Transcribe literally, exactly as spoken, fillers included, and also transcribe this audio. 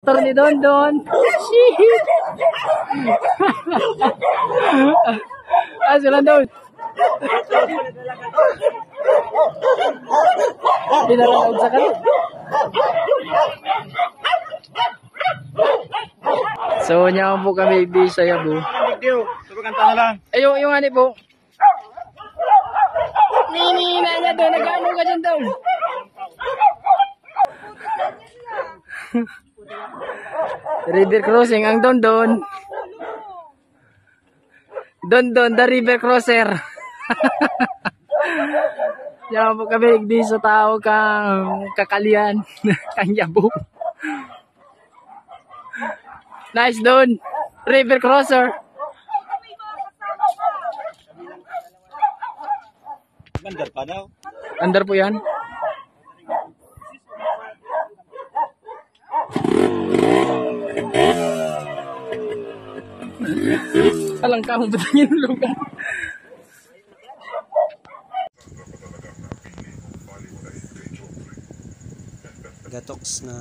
Motor ni Dondon. Shit! Ah, sila daw. Pinaralaog sa kanya. So, niya po kami di sa Yabo. Ayo, yung ani po. Nini na niya doon, nag-ano ka dyan daw? River crossing ang Dondon. Dondon, the river crosser. Yan po kami, di sa tao kang kakalian. Kang Yabo. Nice, Don. River crosser. Under pa daw. Under po yan. Alang ka, ang batang yung lugar. Gatoks na